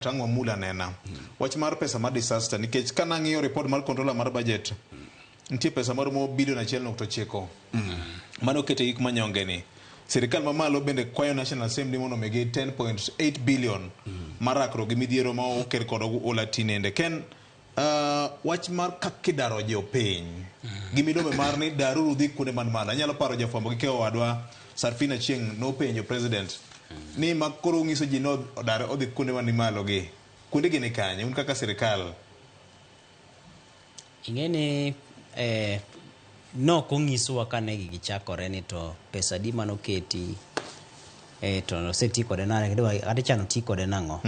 Tang' wamul anena wach mar pesa mar disaster nikech ka nang'iyo report mar controller mar budget nitie pesa maromo bilion 1.9 mane oket e yik manyonge ni. Sirikal mamalo bende kwayo National Assembly mondo omigi 10.8 billion mar rakruok gi midhiero ma okel kod oula tinende. Ken wach mar kaka idaro jopiny gi milome mar ni daruru dhi kuonde man malo. Anyalo paro jafwambo gi keyo wadwa Sarfina Chieng' nopenjo president ni ma koro ung'iso ji ni odar odhi kuonde man malo gi. Kuonde gi ni kanye un kaka sirikal? Ing'e ni nok onyiswa kane gigi chakore ni to pesa adi manoketi to oseti kode nade kata ichano ti kode nang'o.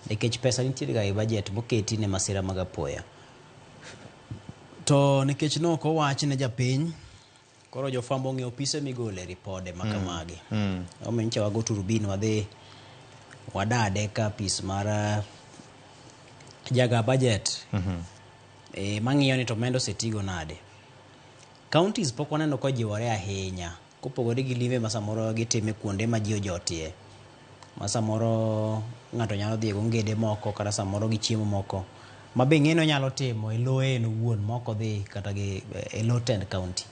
Nikech pesa nitiere ga e budget moketi ne masira mag apoya. To nikech nok owach ne japiny, koro jofwambo ong'eyo pise migole ripode ma kamagi. Omiyo nyocha wago turubin wadhi wadade ka apis mar jaga budget mang'iyo ni to omenda osetigo nade. Counties pok waneno kojiwore ahinya kopogore gi limbe ma samoro gitime kuonde ma ji ojotie. Ma samoro ng'ato nyalo dhi go ngede moko kata samoro gi chiemo moko ma be ing'e ni onyalo timo e loye en owuon ma ok odhi kata gi e lo tend county.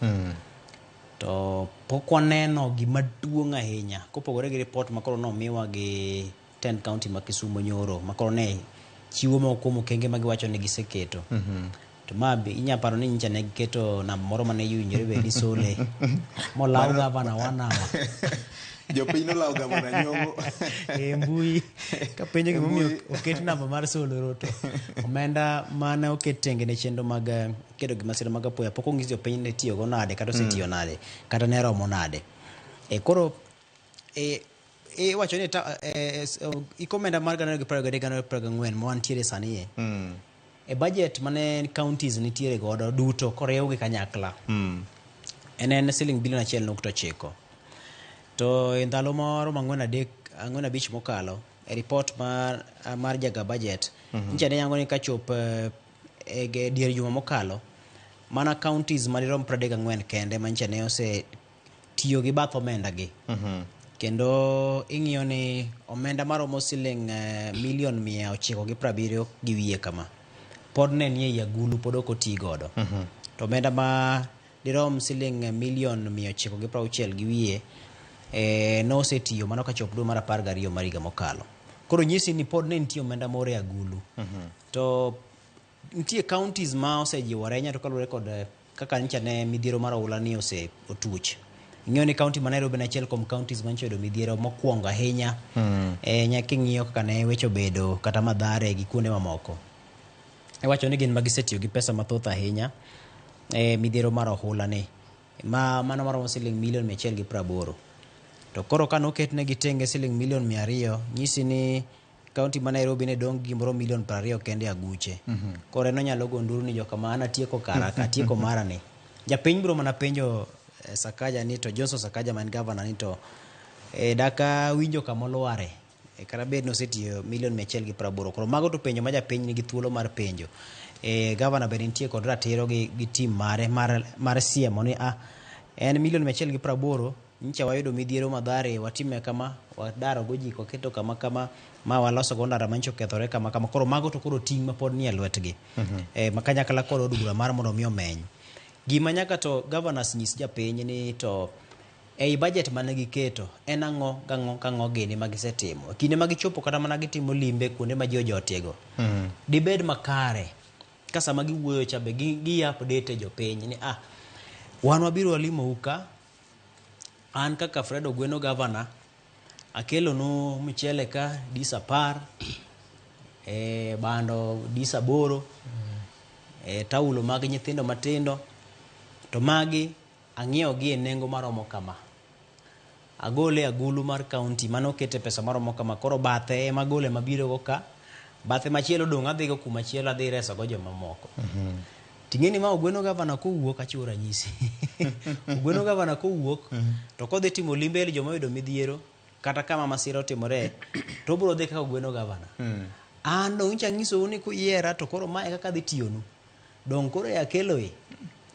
To pok waneno gima duong' ahinya kopogore gi report ma koro nomiwa gi tend county ma Kisumo nyoro ma koro ne chiwo moko kuom okenge ma giwacho ni giseketo. To ma be inya paro ni nyicha ne giketo namba moro mane iwinjore bed ni sole molaw gavana one hour. Jopiny nolawo gavana nyong'o. E mbui kapenjo gimomiyo oket namba mar soloro to omenda mane oket tenge ne chenro mag kedo gi masira mag apoya pok onyis jopiny ni itiyogo nade kata osetiyo nade kata ne romo nade. Koro iwacho ni iko omenda mar 2023 2024 ma wantiere sani e e budget mane counties nitiere godo duto koriwgi kanyakla en siling bilion 1.9. To e ndalo moro 4 3 4 5 mokalo e report mar jaga budget nyicha ne yango ni kachop e dier juma mokalo mana counties madirom 34 kende manyicha ne ose tiyo gi bath omenda gi. Kendo ing'iyo ni omenda maromo siling milion 970 gi wiye kama pod ne nie ei agulu pod ok oti godo. To omenda ma dirom siling milion 960 gi wiye nosetiyo mano kachop dwe mar 12 mar higa mokalo. Koro nyisi ni pod ne nitie omenda moro e agulu. To nitie counties ma osejiwore ahinya to kaluwore kod kaka nyicha ne midhiero mar oula ni ose otuch. Ing'eyo ni county ma Nairobi en achiel kuom counties manyicha oyudo midhiero mokwongo ahinya. Nyaka king'iyo kaka ne weche obedo kata Mathare gi kuonde mamoko. Iwacho ni gin ma gisetiyo gi pesa mathoth ahinya e midhiero mar ohula ni. Ma mano maromo siling milion 180. To koro ka noketnegi tenge siling milion 200, nyisi ni county ma Nairobi ne dong' gi gimoro milion 20 kende e aguche. Koro en onyalo go nduru ni jokama an atieko kara, atieko mara ni. Japiny biro mana penjo Sakaja ni to Johnson Sakaja ma en governor ni to daka winjo kama olware. Kata bed ni osetiyo milion 180. Koro mago to penjo ma japiny nigi thuolo mar penjo. Governor bende nitie kod ratiro gi team mare mar siemo ni en milion 180 nyicha wayudo midhiero Mathare watime kama, wadaro go ji waketo kama kama, ma waloso go ndara manyicha okethore kama kama. Koro mago to koro ting' ma pod nie lwetgi. Ma kanyakla kod od bura mar mondo mi omeny. Gima nyaka to governors nyis japiny ni to ei budget mane giketo en ang'o gang'o gang'o gini ma gisetimo. Kinde ma gichopo kata mana gitimo limbe kuonde ma ji ojotiego. Dibed makare ka sama giwuoyo cha be gi update jopiny ni wan wabiro walimou ka, an kaka Fred Ogweno governor akelonu mchele ka dis 10, bando dis 8, taulo mag nyithindo matindo, to magi ang'iewo gi e nengo maromo kama. Agole agulu mar county mane okete pesa maromo kama, koro bathe ema agole mabiro go ka, bathe machielo dong' adhi go kuma chielo adhi reso go jomamoko. Ting'e ni ma Ogweno governor kowuok, achiwo ranyisi. Ogweno governor kowuok, to kodhi timo limbe ir joma oyudo midhiero, kata kama masira otimore, to obiro dhi kaka Ogweno governor. An dong' nyicha anyisou ni kuyiera to koro mae kaka adhi tiyonu. Dong' koro e akeloe.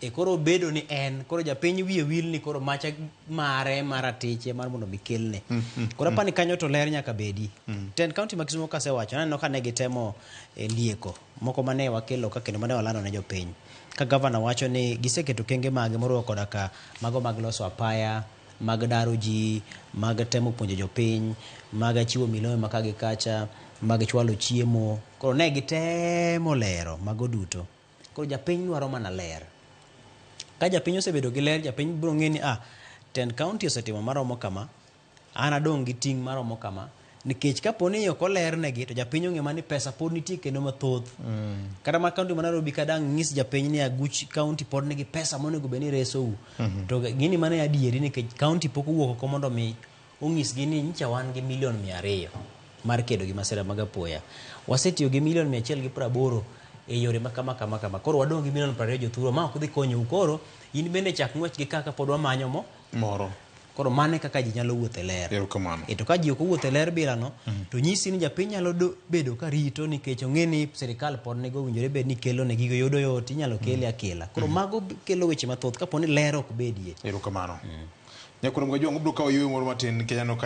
E koro bedo ni en koro japiny wiye wil ni koro macha mare mar atiche mar mondo mi kelne. Koro apani kanyo to ler nyaka bedi. Tend county ma Kisumo kasewacho naneno ka ne gitemo lieko moko mane wakelo ka kendo mane walando ne jopiny. Ka gavana wacho ni giseketo okenge mage moriwo koda ka mago mag loso apaya, mag daro ji, mag temo puonjo jopiny, mag chiwo milome ma ka gi kacha, mag chwalo chiemo. Koro ne gitemo lero mago duto. Koro japiny dwaro mana ler. Ka japiny osebedo gi ler, japiny biro ng'e ni ah, tend county osetimo maromo kama, an adong' gi ting' maromo kama. Nikech kapo ni ok olernegi to japiny ong'e mana ni pesa pod nitie kendo mathoth. Kata ma county ma Nairobi ka dang' nyis japiny ni aguch county pod nigi pesa monego bed ni resou. To gini mano e adieri nikech county pok owuok oko mondo mi onyisgi ni nyicha wan gi milion 200 mar kedo gi masira mag apoya. Wasetiyo gi milion 180 e yore ma kama kama kama. Koro wadong' gi milion 20 jothurwa ma ok dhi konyou. Koro in bende chak ng'wech gi kaka pod wamanyo mo. Moro. Koro mano e kaka ji nyalo wuotho e ler. Erokamano. E to ka ji ok owuotho e ler bilano, to nyisi ni japiny nyalo bedo ka rito nikech ong'e ni sirikal pod nigo owinjore bed ni kelo ne gigo yudo yot inyalo kele akela. Koro mago kelo weche mathoth kapo ni ler ok bedie. Erokamano. Nyakwar Mgajwang' ubiro kawo yueyo moro matin nikech aneno ka